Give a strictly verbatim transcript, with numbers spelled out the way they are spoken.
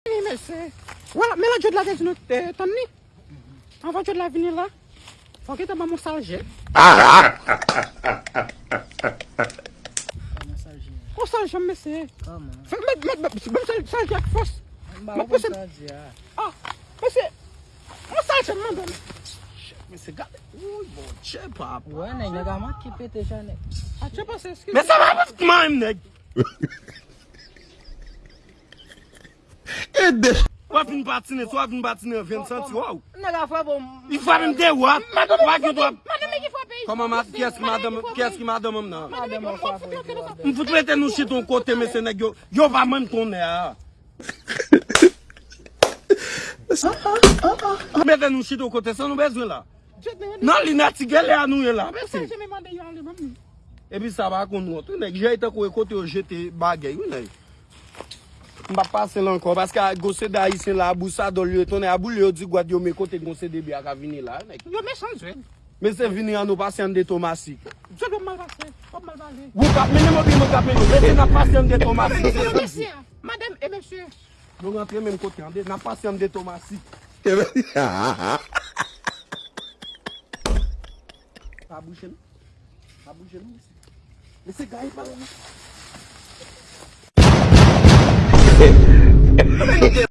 Vini, mesye. Wala, men lè Jod la te di nou, eh, tann li. Anvan Jod la vini la, fò w gentan ban m yon sal je. Kòman sal je? Yon sal je, mesye. Kòman? Fè, mèt, mèt, mèt, ban m sal, sal je ak fòs. M ba ou konn sal je a. Ah, mesye. Yon sal je, m mande. Mesye, gade. Woy, Bondye, papa. Wè, nèg, nèg a manke pete, jan nèg. Ah, je pense, excuse. Men sa va pa manyen m, nèg. Ede. W ap vin patine, w ap vin patine an venn santi, waw. Nèg a frape w. Li frape m de wap. Ou pa gen dwa. Madanm ki frape. Kòman ma, kiyès ki madanm, kiyès ki madanm m nan? Madanm an frape w. M fout mete nou chita yon kote, mesye, nèg yo, yo pa mann konnen a. Mete nou chita yon kote, sa nou bezwen la. Nan linèt, ti gèlè a nou ye la, mesye. Epi sa pa konn wont, wi, nèg. Jay tankou e kote yo jete bagay, wi, nèg. M p ap pase l ankò, paske a gon sede ayisyen la, bousadòl yo, tonnè a boule, yo di gwad yo, men kote gon sede bya ka vini la, nèg. Yo mechan, Jay. Mesye, vini an nou pase annde Tomasik. Jay, w ap mal pase, w ap mal pale. Ou k ap mennen m oubyen mwen k ap mennen w? Mesye, n ap pase annde Tomasik. Mesye, madanm e mesye. Nou rantre menm kote, annde, n ap pase annde Tomasik. Pa bouje non. Pa bouje non, mesye. Mesye, gaye pa la.